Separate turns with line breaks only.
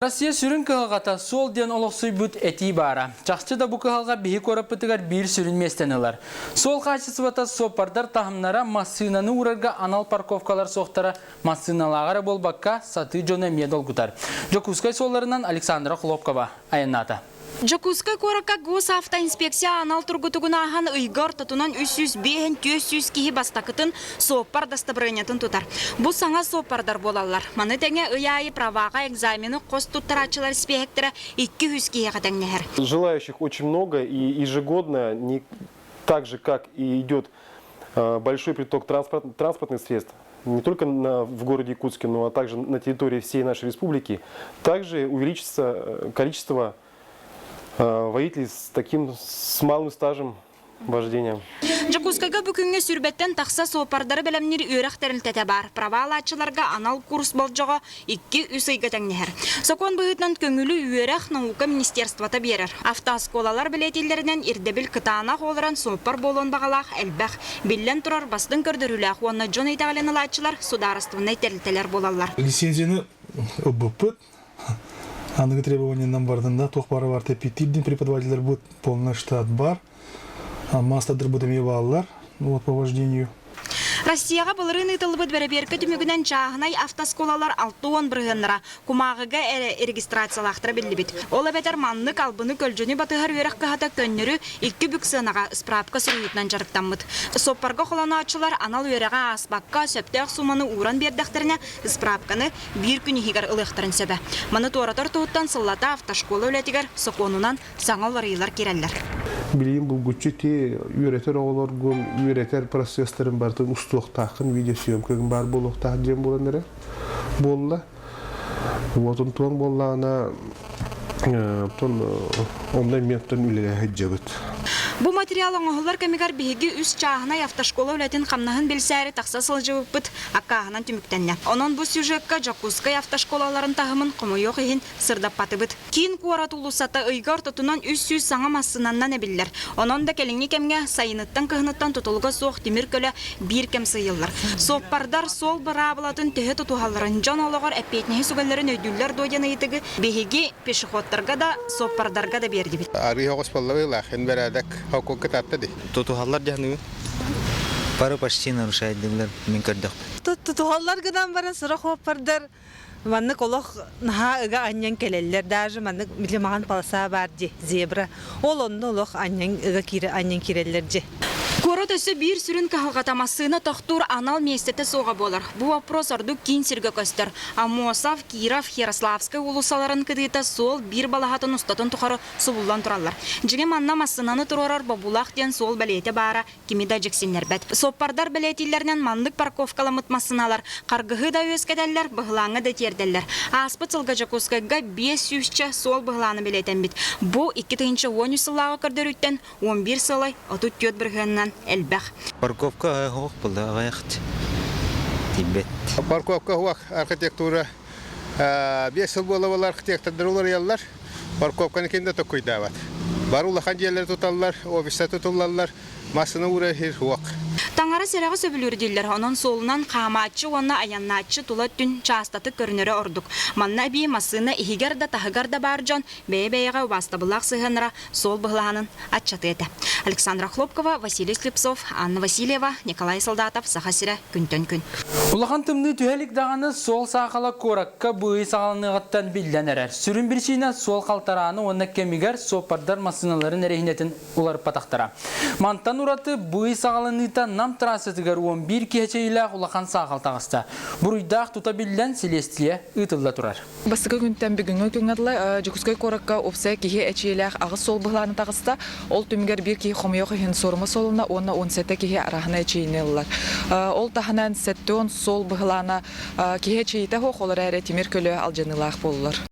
Россия сүрүн кыһалҕата суол диэн олохсуйбут этии баара. Чахчы да бу кыһалҕа биһи куораппытыгар биир сүрүн миэстэни ылар. Суол хаачыстыбата суоппардар таһымнара массыынаны уурарга анал парковкалар суохтара массыыналааҕа эрэ буолбакка, сатыы дьону эмиэ долгутар. Дьокуускай суолларынан Александра Хлопкова айаннаата.
Дьокуускай куоракка Госавтоинспекция анал тургутугун ааһан ыйга ортотунан 305-400 киһи бастакытын суоппар дастабырыанньатын тутар. Бу саҥа суоппардар буолаллар. Маны тэҥэ ый аайы праваҕа экзамены хос туттарааччылар испиэһэктэрэ 200 киһиэхэ тэҥнэһэр.
Желающих очень много и ежегодно, не так же, как и идет большой приток транспортных средств, не только в городе Якутске, но а также на территории всей нашей республики, также увеличится количество водителей с таким с малым стажем вождения.
Дьокуускайга бу күҥҥэ сүүрбэттэн тахса суоппардары бэлэмниир үөрэх тэрилтэтэ баар. Права ылааччыларга анал курс болдьоҕо 2-3 ыйга тэҥнэһэр. Сокуон быһыытынан көҥүлү үөрэх наука министерствота биэрэр. Автооскуолалар бэлиэтииллэринэн ирдэбил кытаанах олорон суоппар буолуон баҕалаах элбэх. Биллэн турар, бастыҥ көрдөрүүлээх уонна дьон итэҕэлин ылааччылар судаарыстыбаннай тэрилтэлэр буолаллар.
Лицензияны ылбыппыт. Аныгы требованиянан бардында туох бары бар тэппиттиирдин преподавателлэр бут полный штат бар. Маастардар эмиэ бааллар вот по вождению.
Россияҕа былырыын ыытыллыбыт бэрэбиэркэ түмүгүнэн чааһынай автоскуолалар 60 бырыһыаннара кумааҕыга эрэ регистрациялаахтара биллибит. Ол эбэтэр маннык албыны-көлдьөнү батыһар үөрэх кыһата көннөрү икки бүк сыанаҕа ыспыраапка суруйуутунан дьарыктаммыт. Суоппарга холонооччулар анал үөрэҕи ааспакка сөптөөх сууманы ууран биэрдэхтэринэ ыспыраапканы биир күн иһигэр ылыахтарын сөбө. Маны туоратар туһуттан сыллата автошкола үлэтигэр сокуонунан саҥа уларыйыылар киирэллэр.
Билигин булгуччу ити үөрэтэр оҕолоргун, үөрэтэр процесстарын барытын устуохтааххын, видеосъемкаҕын баар буолуохтаах диэн буолан эрэ буолла. Вот онтуон буоллаҕына, оттон онно эмиэ оттон үлэлэһэ сылдьабыт.
Бу материал оҥоһуллар кэмигэр биһиги үс чааһынай автошкола үлэтин хамнаһын билсээри тахса сылдьыбыппыт аккааһынан түмүктэннэ. Онон бу сюжекка Дьокуускай автошколаларын таһымын хомойуох иһин сырдаппатыбыт. Киин куорат уулуссата ыйга ортотунан 300 саҥа массыынаннан эбиллэр. Онон да кэлиҥҥи кэмҥэ сайыныттан-кыһыныттан тутулуга суох тимир көлө биир кэм сыыйыллар. Суоппардар суол быраабылатын төһө тутуһалларын, дьон олоҕор эппиэтинэһи сүгэллэрин өйдүүллэр дуо диэн ыйытыгы биһиги пешеходтарга да, суоппардарга да биэрдибит.
Арыы оҕус буолла ин бэрээдэк хокук кытаатта ди.
Тутуһаллар дьаһаныгын?
Бары почти нарушайдылар мин көрдөхпүн.
Тутуһаллар гынан баран сорох суоппардар Маннык олох наһаа ыга анньан кэлэллэр, даже маннык били маҕан полоса баар дии, зебра. Ол онно олох анньан ыга киирэ анньан киирэллэр дии.
Куорат өссө биир сүрүн кыһалҕата массыына тохтуур анал миэстэтэ суоҕа буолар. Бу вопрос ордук киин сиргэ көстөр. Аммосов, Киров, Ярославскай уулуссаларын кытыыта суол биир балаһатын устатын тухары субуллан тураллар. Дьиҥэ манна массыынаны туруорар бобуулаах диэн суол бэлиэтэ баара кими да дьиксиннэрбэт. Суоппардар бэлиэтииллэринэн маннык парковкаламмыт массыыналар харгыһы да үөскэтэллэр, быһылааҥҥа да тиэрдэллэр. Ааспыт сылга Дьокуускайга 500-чэ суол быһылаана бэлиэтэммит. Бу 2013 сыллааҕы көрдөрүүттэн 11 сылай 34 бырыһыанынан элбэх.
Парковка суох буолла аҕыйах тиийбэт.
Парковка суох архитектура 5 сыл буола-буола архитектордар уларыйаллар. Парковканы ким да токкуйдаабат. Бары улахан дьиэлэри туталлар, офиста тутуллаллар, массыына уурар сир суох.
Таҥара сэрэҕи сөбүлүүр дииллэр, онон суолунан хаамааччы уонна айаннааччы тула өттүн чаастатык көрүнэрэ ордук. Манна эбии массыына иһигэр да таһыгар да баар дьон бэйэ-бэйэҕэ убаастабыллаах сыһыаннара суол быһылаанын аччатыа этэ. Александра Хлопкова, Василий Слепцов, Анна Васильева, Николай Солдатов, Саха сирэ, күнтэн күн.
Улахан тымныы түһэ илик даҕаны суол саахала куоракка быый саҕаланыаҕыттан биллэн эрэр. Сүрүн биричиинэ суол халтарааны уонна кэмигэр суоппардар массыыналарын эрэһиинэтин уларыппатахтара. Мантан ураты быый саҕаланыыта Нам трассатыгар 11 киһи эчэйиилээх улахан саахал таҕыста. Буруйдаах тута биллэн силиэстийэ ыытылла турар.
Бастакы күнтэн бүгүҥҥү күҥҥэ дылы Дьокуускай куоракка уопсай киһи эчиилээх аҕыс суол быһылаана таҕыста. Ол түмүгэр биир киһи хомойуох иһин суорума суолуна уонна 17 киһи арааһына эчиини ыллар. Ол таһынан 70 суол быһылаана киһи эчиитэ суох, ол эрээри тимир көлө алдьаныылаах буоллулар.